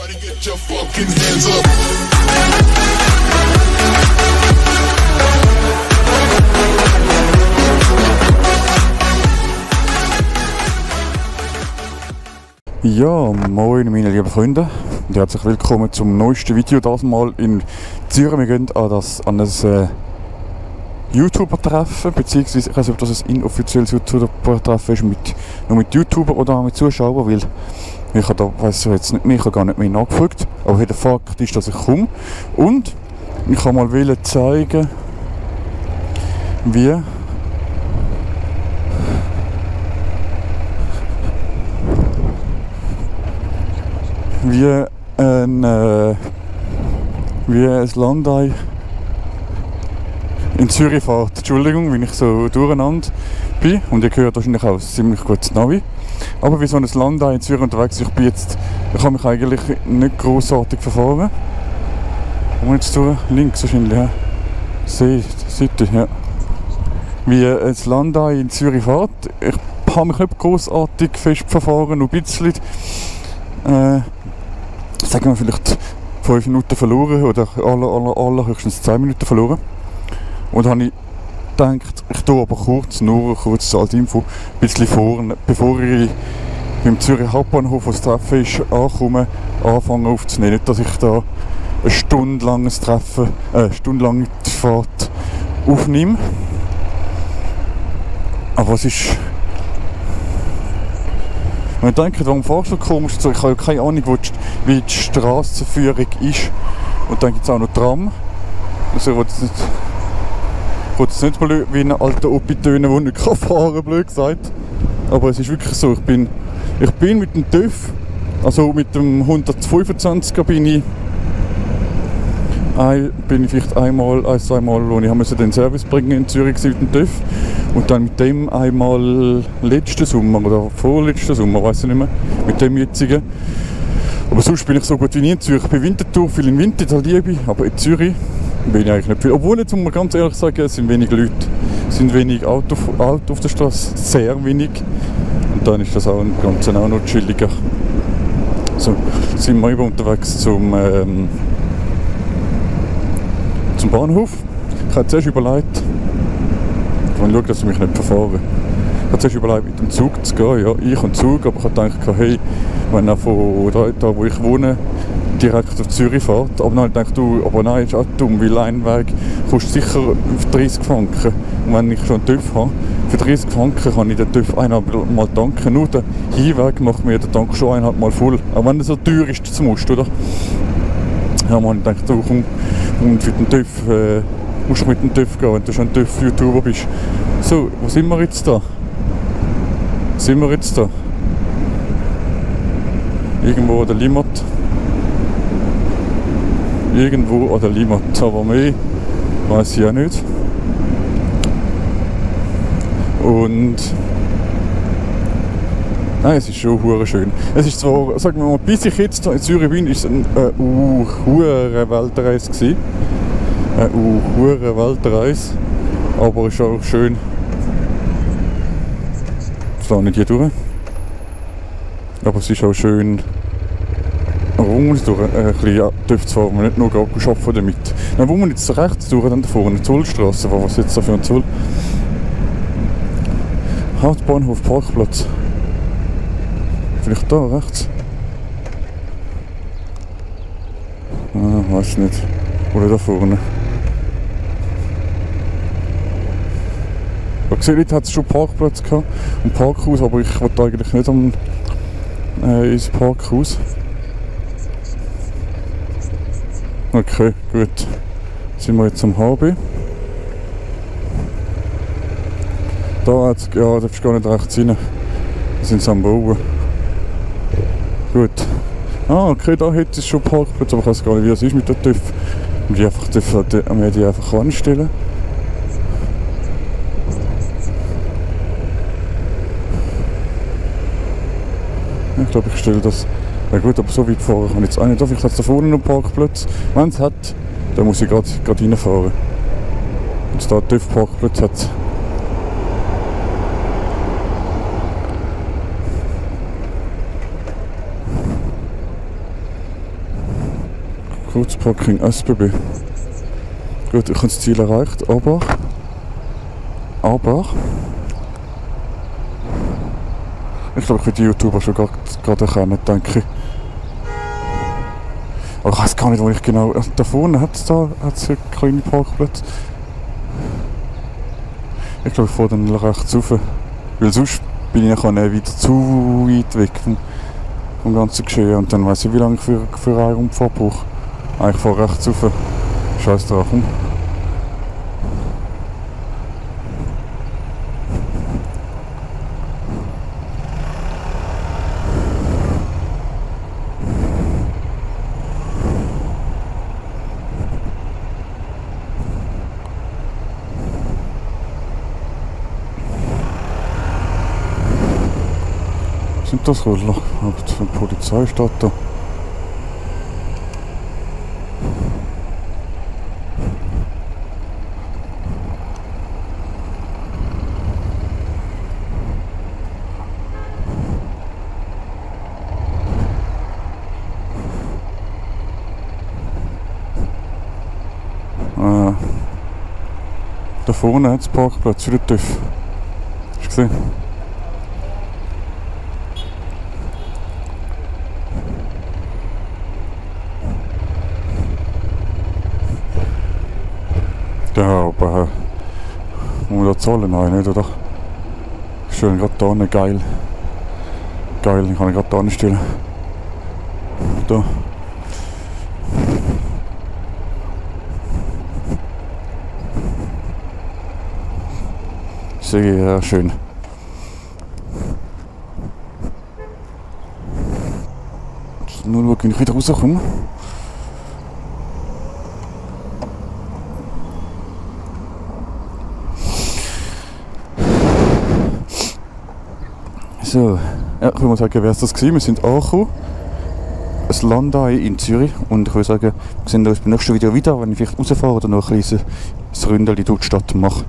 Get your fucking hands up. Ja, moin meine lieben Freunde und herzlich willkommen zum neuesten Video, das mal in Zürich. Wir gehen an ein YouTuber-Treffen, beziehungsweise ich weiß nicht, ob das ein inoffizielles YouTuber-Treffen ist, nur mit YouTuber oder auch mit Zuschauern, weil ich habe da, weiss ich jetzt nicht mehr, ich habe gar nicht mehr nachgefragt, aber der Fakt ist, dass ich komme und ich kann mal zeigen, wie ein Landei in Zürich fährt. Entschuldigung, wenn ich so durcheinander bin und ihr hört wahrscheinlich auch ziemlich gutes Navi. Aber wie so ein Landei in Zürich unterwegs, ich habe mich eigentlich nicht grossartig verfahren. Und jetzt durch links wahrscheinlich, ja. Seite, ja. Wie ein Landei in Zürich fährt. Ich habe mich nicht grossartig fest verfahren, nur ein bisschen. Sagen wir vielleicht 5 Minuten verloren oder allerhöchstens 10 Minuten verloren. Und dann habe ich gedacht, ich tue aber nur kurz als Info, ein bisschen vorne, bevor ich beim Zürich Hauptbahnhof, wo das Treffen ist, ankomme, anfange aufzunehmen. Nicht, dass ich da eine stundenlanges Treffen, stundenlange Fahrt aufnehme. Aber es ist... Wenn ich denke, warum fährst du komisch? Ich habe ja keine Ahnung, wie die Strassenführung ist. Und dann gibt es auch noch Tram. Also ich will jetzt nicht mal wie ein alter Opi tönen, der nicht fahren kann, blöd gesagt. Aber es ist wirklich so, ich bin mit dem TÜV, also mit dem 125er bin ich vielleicht einmal, zweimal, wo ich den Service bringen in Zürich mit dem TÜV. Und dann mit dem einmal letzten Sommer oder vorletzten Sommer, weiß ich nicht mehr, mit dem jetzigen. Aber sonst bin ich so gut wie nie in Zürich. Ich bin Winterthur, viel im Winter, das liebe ich, aber in Zürich bin ich eigentlich nicht viel. Obwohl, jetzt muss man ganz ehrlich sagen, es sind wenig Leute, es sind wenig Autos auf der Straße, sehr wenig. Und dann ist das auch auch noch chilliger. So, sind wir eben unterwegs zum Bahnhof. Ich habe zuerst überlegt, ich schaue, dass ich mich nicht verfahre. Ich habe zuerst überlegt, mit dem Zug zu gehen. Ja, ich und Zug, aber ich habe gedacht, hey, wenn er von da, wo ich wohne, direkt auf Zürich fährt. Aber dann habe ich gedacht, aber nein, ist auch dumm, weil ein Weg kostet sicher 30 Franken. Und wenn ich schon einen TÜV habe, für 30 Franken kann ich den TÜV einmal tanken. Nur der Hinweg macht mir den Tank schon einmal mal voll. Auch wenn er so teuer ist, das musst, oder? Ja, man, ich dachte, du komm, und für den TÜV, musst du mit dem TÜV gehen, wenn du schon ein TÜV-YouTuber bist. So, wo sind wir jetzt da? Irgendwo an der Limmat. Irgendwo an der Limmat, aber mehr weiss ich auch nicht. Und... Nein, es ist schon hure schön. Es ist zwar, sagen wir mal, bis ich jetzt in Zürich bin, ist es eine hure Weltreise gewesen. Eine hure Weltreise. Aber es ist auch schön. Ich fahre nicht hier durch. Aber es ist auch schön, rundum durch ein bisschen TÜV zu fahren, nicht nur arbeiten damit. Dann wo man jetzt rechts durch, dann da vorne, eine Zollstrasse, was ist jetzt da für ein Zoll? Hauptbahnhof, Parkplatz. Vielleicht da rechts? Weiß nicht. Oder da vorne. Ich gesehen, heute hat es schon Parkplatz gehabt und Parkhaus, aber ich wollte eigentlich nicht ins Parkhaus. Okay, gut. Sind wir jetzt am HB. Da hat's, ja, darfst du gar nicht rechts rein. Da sind sie am Bauen. Gut. Ah, okay, da hätte es schon Parkplatz, aber ich weiß gar nicht, wie es ist mit der TÜV. Und die einfach anstellen. Ich glaube, ich stelle das. Ja gut, aber so weit fahren kann ich jetzt auch nicht. Vielleicht hat es da vorne noch einen Parkplatz. Wenn es hat, dann muss ich gerade reinfahren. Wenn es da einen TÜV-Parkplatz hat. Kurzparking SBB. Gut, ich habe das Ziel erreicht, aber ich glaube, ich will die YouTuber schon gerade erkennen, denke ich. Aber ich weiß gar nicht, wo ich genau... Da vorne hat es einen kleinen Parkplatz. Ich glaube, ich fahre dann rechts rauf. Weil sonst bin ich dann wieder zu weit weg vom ganzen Geschehen. Und dann weiss ich, wie lange ich für eine Rundfahrt brauche. Ich fahre rechts rauf. Scheiß drauf. Sind das Rödler? Aber die Polizei steht da. Da vorne hat es Parkplatz, wieder TÜV. Hast du gesehen? Ja, aber muss man da zahlen? Nein, nicht, oder? Schön, gerade da hinten, geil. Geil, ich kann ihn gerade da hinstellen. Da. Sehr schön. Nur schauen, wenn ich wieder rauskomme. So, ja, ich würde mal sagen, wer ist das gewesen? Wir sind angekommen. Das Landei in Zürich. Und ich würde sagen, wir sehen uns beim nächsten Video wieder, wenn ich vielleicht rausfahre oder noch ein kleines Ründchen durch die Stadt mache.